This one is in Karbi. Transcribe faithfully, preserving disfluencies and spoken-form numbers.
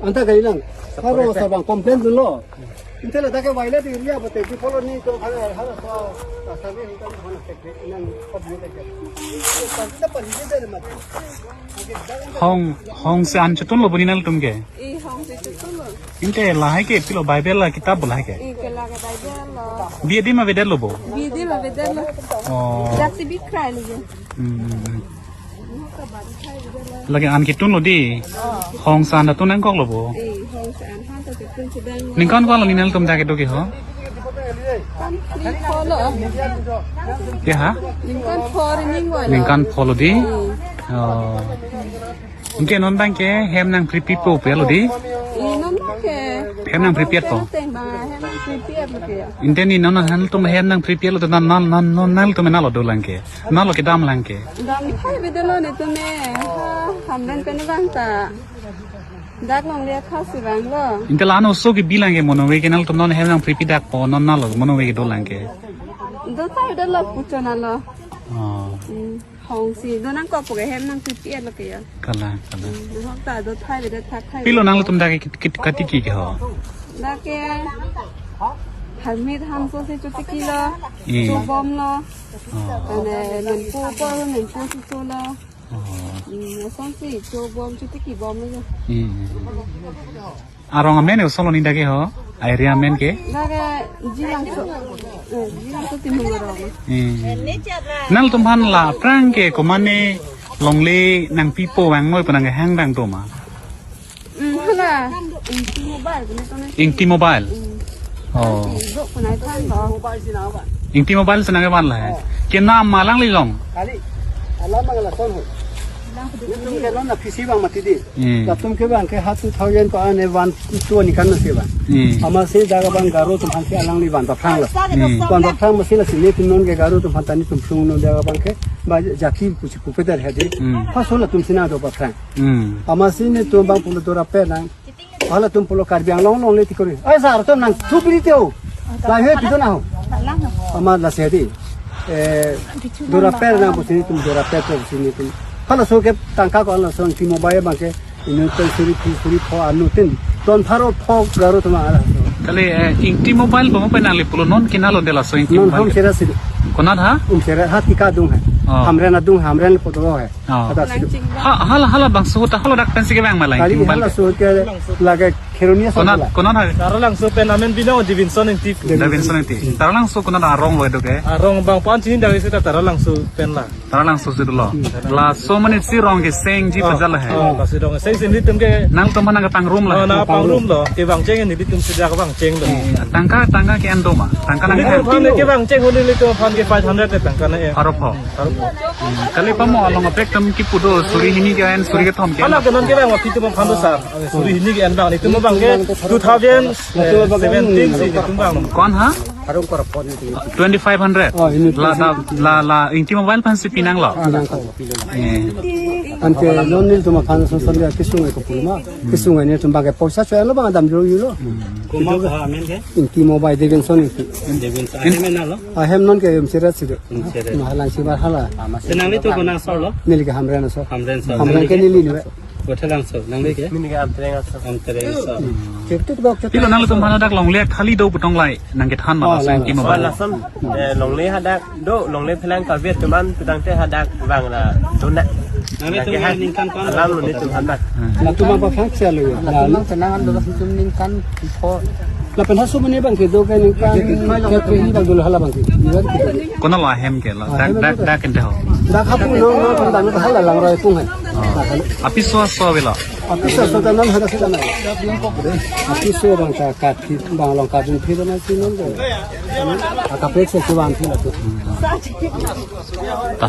Anta kailang. Haro sabang complain dunlo. Inte la dak ke violate area bote di follow ni to khana haro sa, sa ni hingkan khana tek nang kop ni tek. Panta pali de mat. Hong, hong se an chotun lo buni nangtum ke? Eh, hong se chotun lo. Inte lahai ke pilo Bible la kitab lahai ke? Eh, ke la ke Bible lo. Bi edi ma avedet lo bo? Bi edi ma avedet lo. Oh. Jaksi bi krai lo je. Hmm, hmm, hmm. Lake an ketun lo di. Hong se an ta tun nangkok lo bo. Eh, hong se an han ta tun sedang. Ningkan ko lo ni nangtum dak kedo ke ho? Kan kri ko lo. Ke ha? Ningkan pho ning wa lo. Ningkan pho lo di. Hmm. Oh. Anke non abang ke hem nangpri pipo pe lo di. Eh, non abang ke. Hem nangpri pipo. Teng ba hem nangpri pipo ke. Inte ni non nangtum hem nangpri pipo lo to non non non non nangtum nalo dolang ke. Nalo kedam lang ke. Dam thai avedet lo netum me. Ha, hamren pen vang ta. Dak longle khasi vanglo. Inte la-an oso ke bilang ke mono ave ke nangtum non hem nangpri pi dak po non nalo mono ave ke dolang ke. Do thai avedet lo puchot nalo. Oh. Hmm. Hong si do nangkok po ke hem nangpri pi lo ke ya. Kalang, kalang. Hmm, hok ta do thai avedet thak thai. Pilo nangtum dak ke kit, kit, katiki ke ho? Dak ke hamit hamso si chotiki lo. Hmm. Chobom lo. Oh. Ane menpo po menpo si cholo. Oh. Hmm, asonsi chobom chotiki bom lo. Hmm. Arong amen ke oso lo ni dak ke ho? Area amen ke? Dak ke Jilangso. Eh, Jilangso Timung arong. Hmm. Nangtum aphan la aphrang ke komatne longle nangpipo vang noi pu nang kehang dang do ma? Hmm, hala. Ingti Mobile, kene to na. Ingti Mobile. Hmm. Oh. Ingti Mobile si nangkevan lahai. Kenam ma alanglilong? Kali. Alam abang lason ho. Netum ke non na phisi abang mati di. Hmm. Latum ke abang ke ha two thousand ko ane one two ni kan nasi abang. Hmm. Amatsi dak abang Garo atum aphan ke alangli van daphrang lo. Hmm. Van daphrang amatsi lasi netum non ke Garo atum aphan ta netum phlung non dak abang ke ba jati pusi kupeder hedi. Hmm. Halaso latum si nangdo aphrang. Hmm. Amatsi netum abang pulo dora pe nang. Halatum pulo Karbi Anglong longle tikori. Ai sar atum nangthu piri te ho. Lahai pido na ho. Amat lasi di. Eh, dora per nang pusi netum dora per pusi netum. Halaso ke tangka ko halaso Ingti Mobile abang ke inut pen suri phi suri pho anu tin. Ton pharo pho Garo atum halaso. Kali, eh, Ingti Mobile bang pen nangli pulo non kena lo de laso Ingti Mobile. Non hom sera si. Konat ha? Umsera ha tika adung hai. Oh. Hamren adung, Hamren poto hai. Oh. Ada si. Ha, hala, halabangso ta hala dak pensi kevang ma la Ingti Mobile. Kali halaso ke lake Kheroni ason. Konat, konat ha? Taralangso pen amen binong Davidson Ingti. Davidson Ingti. Taralangso konat arong lo do ke? Arong bang pan chini dak isi ta Taralangso pen la. Taralangso si dolo. Hmm. Laso mane si rong kesengji pajal lahai. Oh, laso rong kesengji netum ke. Nangtum aphan nangkepangrum la. Oh, nangpangrum lo. Kevangcheng netum si dak vangcheng lo. Eh, tangka, tangka ke-en do ma? Tangka nang netum aphan kevangcheng ho netum aphan ke five hundred tangka na ya. Pharo pho. Hmm, kali pamo along apek tam kipu do suri hini ke-en suri kethom ke-en. Hala ke non kevang aphi atum aphan do sar. Suri hini ke-en abang netum abang ke two thousand seventeen si netum abang. Ko-an ha? Twenty-five hundred. Oh, ini la, la, la, la, Ingti Mobile aphansi pinang lo. Pinang ko. Eh. Anke non netum aphan son son dia kesung ko pulma. Kesung netum abang ke poisa choi lo abang dam juru lo. Koma ko amen ke? Ingti Mobile Davidson Ingti. Davidson. Amen lo. Ahem non ke Umsera si do. Umsera. Mahalang si bar hala. Senang netum konat aso lo? Neli ke Hamren aso. Hamren aso. Hamren ke neli ni. Kotha Langso, nangli ke? Neli ke Amtereng aso. Amtereng aso. Cek tu bak cek. Pilo nangtum aphan dak longle khali do pu tong lahai nangkethan ma? Oh, laso Ingti Mobile. Lason, eh, longle hadak do, longle phelang kaviet teman pedang te hadak vang la dona. Nangtum ningkan ko-an alam lo netum hadak. Latum apa fraksi lo ya? Latum tenang do latum ningkan ko. Lapen halaso mane abang ke do ke ningkan ke ke ni abang dolo hala abang ke. Konat lo ahem ke lo? Dak, dak, dak ente ho. Dak hapu lo lo abang hala Langrai pung hai. Oh. Apiso aso avelo? Apiso aso ta non hada sida na. Apiso abang ta kat ki abang along kat dun phi na si non do. Akaprek se kivan phi la tu. Ta.